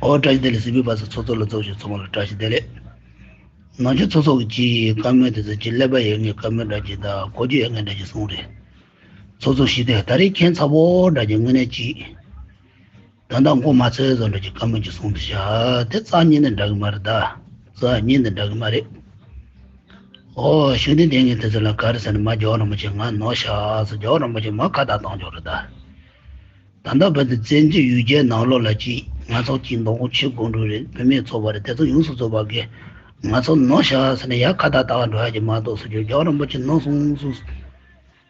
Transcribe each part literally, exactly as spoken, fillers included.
ཨོ་བཀྲ་ཤིས་བདེ་ལེགས། གཟིགས་མོ་བ་ཚོ་ཚོགས་གཙོ་ལ་ཚོགས་ཞུགས་ཚང་མ་ལ་བཀྲ་ཤིས་བདེ་ལེགས། ནང་ཆོས་ཚོགས་གཙོ་གི་ཅིག་བཀའ་མོལ་དེ་ཚོ་ཅིག་ཀླད་པ་ཡོད་མཁན་བཀའ་མོལ་འདྲ་ཅིག་དང་གོ་རྒྱུ་ཡོད་མཁན་འདྲ་ཅིག་གསུངས་རེད། ཚོགས་གཙོ་ཞིག་དེ་ད་རེས་མཁན་ཚ་པོ་འདྲ་ཅིག་དངོས་གནས་ཅིག་ད་ལྟ་མགོ་མ་ཚོས་བཟོ་འདྲ་ཅིག་བཀའ་མོལ་ཅིག་གསུངས་འདུག་ཤག་དེ་རྩ་ཉིད་ནས་འདྲ་གི་མ་རེད་ད། རྩ་ཉིད་ནས་འདྲ་གི་མ་རེད། ཨོ་ཤུགས་ལྡན་དེ་ངས་དེ་ཚོ་ལ་ག་རེ་ཟེར་ན་མ་རྒྱལ་བ་རིན་པོ་ཆེ་ང་ནོར་ཤག་ཟེར་རྒྱལ་བ་རིན་པོ་ཆེ་མ་ཁ་བཏགས་བཏང་འཇོག་རེད་ད། ད་ལྟ་བར་དུ་བཙན་བྱོལ་ཡུལ་གྱར་ནང་ལོགས་ལ་ཅིག་ང་ཚོ་ཅིག་མདོ་ཁམས་ཆུ་སྒང་དྲུག་རེད། བུད་མེད་ཚོགས་པ་རེད། དེ་ཚོ་ཡོངས་སུ་རྫོགས་པ་གིས་ང་ཚོ་ནོར་ཤག་ཟེར་ནས་ཡར་ཁ་བཏགས་བཏང་འགྲོ་ཡ་ཅིག་མ་གཏོགས་སུ་ཅིག་རྒྱལ་བ་རིན་པོ་ཆེ་ནོར་སོང་སོང་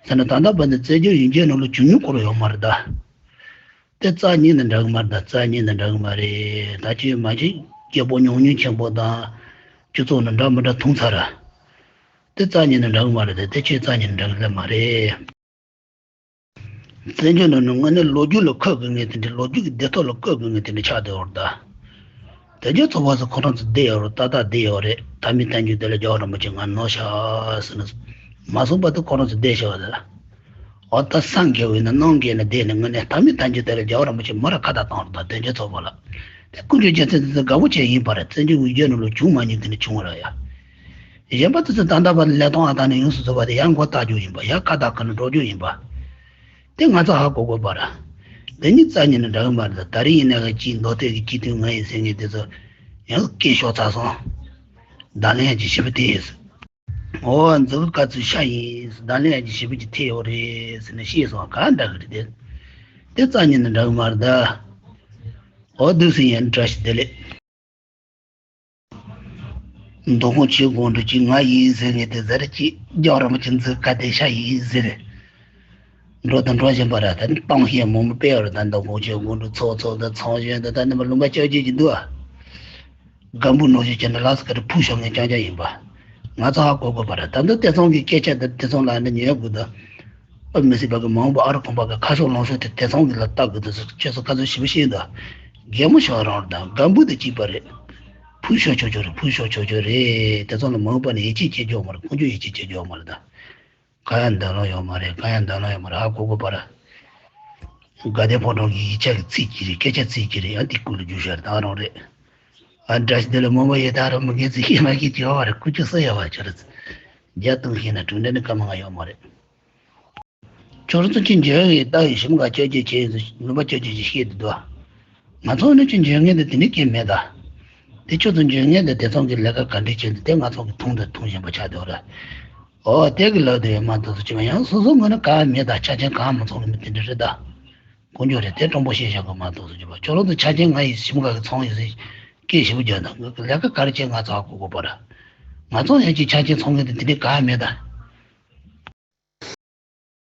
ཟེར་ནས། ད་ལྟ་བར་དུ་བཙན་བྱོལ་ཡུལ་གྱར་ནང་ལ་བྱུང་མྱོང་སྐོར་ཡོད་མ་རེད་ད། དེ་རྩ་ཉིད་ནས་འདྲ་གི་མ་རེད་ད། རྩ་ཉིད་ནས་འདྲ་གི་མ་རེད་ད། ཅི་མ་ཅི་སྐྱེ་བོ་ཉུང་ཉུང་ཆེན་པོ་དང་སྤྱི་ཚོགས་ནང་འདྲ་མི་འདྲ་མཐོང་ཚར་ར། དེ་རྩ་ཉིད་ནས་འདྲ་གི་མ་རེད་ད། དེ་ཆོས་རྩ་ཉིད་ནས་འདྲ་གི་ལེ་མ་རེད། བཙན་བྱོལ་ནང་ནས་དངོས་གནས་ལོ་རྒྱུས་ལ་འཁོད་དགོས་ངེས་དེ་འདྲ། ལོ་རྒྱུས་ཀྱི་སྡེ་ཐོག་ལ་བཀོད་དགོས་ངེས་དེ་འདྲ་ཆགས་བསྡད་ཡོད་རེད་ད། དེ་རྒྱ་ཚོ་བ་ཚོ་ཁོ་རང་ཚོ་བསྡད་ཡོད་རེད། ཏག་ཏག་བསྡད་ཡོད་རེད། ད་མི་བསྟན་རྒྱུ་དེ་ལ་རྒྱལ་བ་རིན་པོ་ཆེ་ང་ནོར་ཤག་ཟེར་ནས་མ་གསུངས་པ་དེ་ཁོ་རང་ཚོ་བསྡད་ཤག་ད། འོ་ད་སངས་རྒྱས་པ་ཡིན་ན་གནོང་རྒྱལ་ན་བསྡད་ནས་དངོས་གནས་ད་མི་བསྟན་རྒྱུ་དེ་ལ་རྒྱལ་བ་རིན་པོ་ཆེ་མོ་ར་ཁ་བཏགས་བཏང་རེད་ད། དེ་རྒྱ་ཚོ་བ་ལ་དེ་དཀོན་མཆོག་རྒྱལ་མཚན་དེ་ཚོ་དགའ་པོ་བྱས་ཡིན་པ་རེད། བཙན་བྱོལ་ཡུལ་གྱར་ནང་ལ་བྱུང་མ་མྱོང་དེ་འདྲ་བྱུང་བ་ར་ཡ། གཞན་པ་དེ་ཚོ་ད་ལྟ་བར་ལས་སྟངས་ཨ་ད་ནས་ཡོངས་སུ་རྫོགས་པ་དེ་ཡང་མགོ་བཏགས་རྒྱུ་ཡིན་པ། ཡང་ཁ་བཏགས་ཁ་ནས་འགྲོ་རྒྱུ་ཡིན་པ། དེ་ང་ཚོ་ཧ་གོ་དགོས་པ་ར། འདི་ཉིད་རྩ་ཉིད་ནས་འདྲ་གི་མ་རེད། ད་རེས་ཡིན་ན་གི་ཅིག་མདོ་སྟོད་ཀྱི་སྤྱི་འཐུས་ང་ཡིན་ཟེར་མཁན་དེ་ཚོ་ཡང་སྐད་ཤོར་ཚར་སོང་། བརྡ་ལན་ཡང་ཅིག་ཞེ་པོ་ཐེབས་ཡོད་ཟེར། འོ་མཛུབ་གུ་ག་ཚོད་ཤ་ཡིན་ཟེར། བརྡ་ལན་ཡང་ཅིག་ཞེ་པོ་ཅིག་ཐེབས་ཡོད་རེད་ཟེར་ནས་བཤད་སོང་། ག་འདྲ་གི་རེད་དེ། དེ་རྩ་ཉིད་ནས་འདྲ་གི་མ་རེད་ད། འོ་འདུག་སེ་ཡིན། བཀྲ་ཤིས་བདེ་ལེགས། མདོ་ཁམས་ཆུ་སྒང་དྲུག་ཅིག་ང་ཡིན་ཟེར་ངེས་དེ་ཟེར་ཅིག་རྒྱལ་བ་རིན་པོ་ཆེ་མཛུབ་གུ་དེ་ཤ་ཡིན་ཟེར། འགྲོ་དང་འགྲོ་བཞིན་པ་ར། ད་ནི་གཏམ་བཤད་མང་པོ་སྤེལ་བ་ར། ད་མདོ་ཁམས་ཆུ་སྒང་དྲུག་ཚོགས་གཙོ་དང་ཚོགས་གཞོན་དང་ད་ནི་མ་ལུང་པ་ཅོག་ཅོག་ཅིག་འདུག་ཨ། སྒམ་པོ་ནང་བཞིན་བྱས་ནས་ལག་ས་ཁ་རུ་ཕུ་ཤོར་མཁན་རྐྱང་རྐྱང་ཡིན་པ། ང་ཚོ་ཧ་གོ་དགོས་པ་རེད། ད་ལྟ་དེ་ཚང་གི་སྐད་ཆ་དེ་དེ་ཚང་ལ་ནི་ཉན་དགོས་ད། ཨ་མི་སྲིད་པ་གི་མང་པོ་ཨ་རུ་གོང་པ་གི་ཁ་ཕྱོགས་ལངས་ཕྱོགས་དེ་དེ་ཚང་གི་ལ་ལྟ་དགོས་ད། ཁྱོད་ཚོ་ག་ཚོད་ཞིབ་པོ་ཤེས་ད། གད་མོ་ཤོར་རང་རེད་ད། སྒམ་པོ་དེ་གཅིག་པ་རེད། ཕུ་ཤོར་ཆོག་ཆོག་རེད། ཕུ་ཤོར་ཆོག་ཆོག་རེད། དེ་ཚང་ལ་མང་པོ་ནས་ཡིད་ཆེས་བྱེད་རྒྱུ་ཡོད་མ་རེད། ཁོང་ཚོས་ཡིད་ཆེས་བྱེད་རྒྱུ་ཡོད་མ་རེད་ད། གང་ཡང་འདོད་ལོང་ཡོད་མ་རེད། གང་ཡང་འདོད་ལོང་ཡོད་མ་རེད། ཧ་གོ་དགོས་པ་རེད། དགའ་ལྡན་ཕོ་བྲང་གི་ཡིག་ཆ་གི་ཚིག་ཅིག་རེད། སྐད་ཆ་ཚིག་ཅིག་རེད། ཡང་དེ་ཀུན་ལ་རྒྱུས་ཤར་ད་རང་རེད། ཨ་འདྲ་ཞིག་འདི་ལ་མོ་མོ་ཡོད་ད་རང་མི་འགན་ཚིག་ཤེས་མ་ཤེས་ཀྱི་ཡོད་པ་རེད། ཀུ་ཅོ་སུ་ཡོད་པ་ཁྱོད་རེད། རྒྱ་གཏོང་ཤེས་ན་གྲུང་འདྲ་ནི་སྐར་མ་ང་ཡོད་མ་རེད། ཁྱོད་རང་ཚོ་ཅི་འཇོན་ཡོད་ལྟ་ཡོད་ཞིམ་ག་ཅོ་ཅོ་བྱས་ཡོད་ལུང་པ་ཅོ་ཅོ་ཅིག་ཤེས་འདུག་དོ། ང་ཚོ་ནི་ཅི་འཇོན་ངེས་འདི་དེ་ནི་སྐྱེ་མེད་ད། དེ་ཁྱོད་ཚོ་འཇོན་ངེས་འདི་དེ་ཚོ་གི་ལས་ཀ་ག་འདྲས་བྱས་འདི་དེ་ང་ཚོ་གི་མཐོང་དང་མཐོང་བཞིན་པ་ཆགས་འདུག་ར། ཨོ་དེ་གི་ལབ་དེ་ཡོད་མ་གཏོགས་སུ་ཅི་མ་ཡང་སོ་སོ་ངོས་ནས་ག་མེད་ད། ཆ་རྐྱེན་གང་མ་ཚང་གི་མི་དེ་འདྲ་རེད་ད། དཀོན་མཆོག་རེད། དེ་སྤྲང་པོ་བཤད་བཞག་གི་མ་གཏོགས་སུ་ཅི་པ་ཁྱོད་རང་ཚོ་ཆ་རྐྱེན་ང་ཡི་ཞིམ་ག་གི་ཚང་ཡོད་ཟེར་སྐད་ཞིབ་པོ་རྒྱག་ན་ལས་ཀ་ག་རེ་བྱས་ང་ཚོ་ཧ་གོ་དགོས་པ་ར། ང་ཚོ་ཡང་ཅིག་ཆ་རྐྱེན་ཚང་གི་དེ་དེ་འདྲས་ག་མེད་ད།